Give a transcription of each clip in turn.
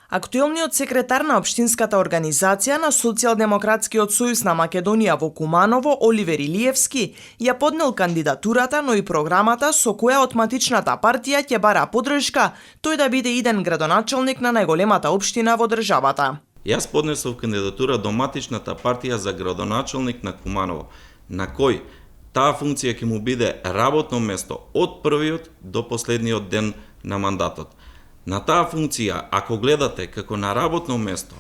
Актуелниот секретар на општинската организација на Социјалдемократскиот сојуз на Македонија во Куманово, Оливер Илиевски, ја поднел кандидатурата, но и програмата со која од матичната партија ќе бара поддршка тој да биде иден градоначалник на најголемата општина во државата. Јас поднесов кандидатура до матичната партија за градоначалник на Куманово, на кој таа функција ќе му биде работно место од првиот до последниот ден на мандатот. На таа функција, ако гледате како на работно место,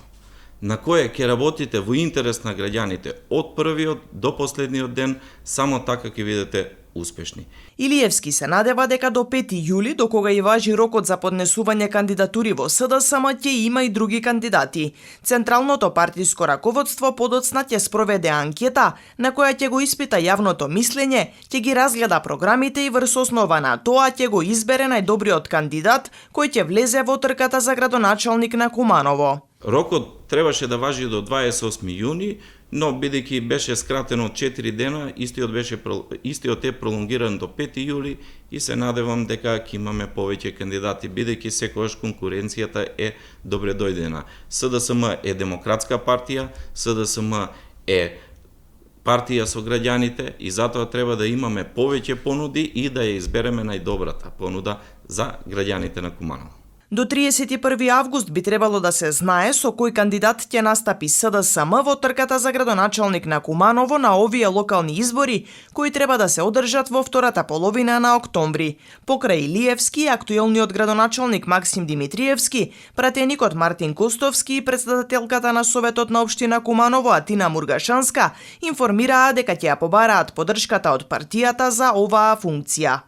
на кое ќе работите во интерес на граѓаните од првиот до последниот ден, само така ќе бидете успешни. Илиевски се надева дека до 5 јули, до кога и важи рокот за поднесување кандидатури во СДСМ, ќе има и други кандидати. Централното партиско раководство подоцна ќе спроведе анкета на која ќе го испита јавното мислење, ќе ги разгледа програмите и врз основа на тоа ќе го избере најдобриот кандидат кој ќе влезе во трката за градоначалник на Куманово. Рокот требаше да важи до 28 јуни, но бидејќи беше скратено од 4 дена, истиот е пролонгиран до 5 јули и се надевам дека ќе имаме повеќе кандидати, бидејќи секогаш конкуренцијата е добре дојдена. СДСМ е демократска партија, СДСМ е партија со граѓаните и затоа треба да имаме повеќе понуди и да ја избереме најдобрата понуда за граѓаните на Куманово. До 31 август би требало да се знае со кој кандидат ќе настапи СДСМ во трката за градоначалник на Куманово на овие локални избори, кои треба да се одржат во втората половина на октомври. Покрај Илиевски, актуелниот градоначалник Максим Димитриевски, пратеникот Мартин Костовски и председателката на Советот на општина Куманово Атина Мургашанска информираа дека ќе ја побараат поддршката од партијата за оваа функција.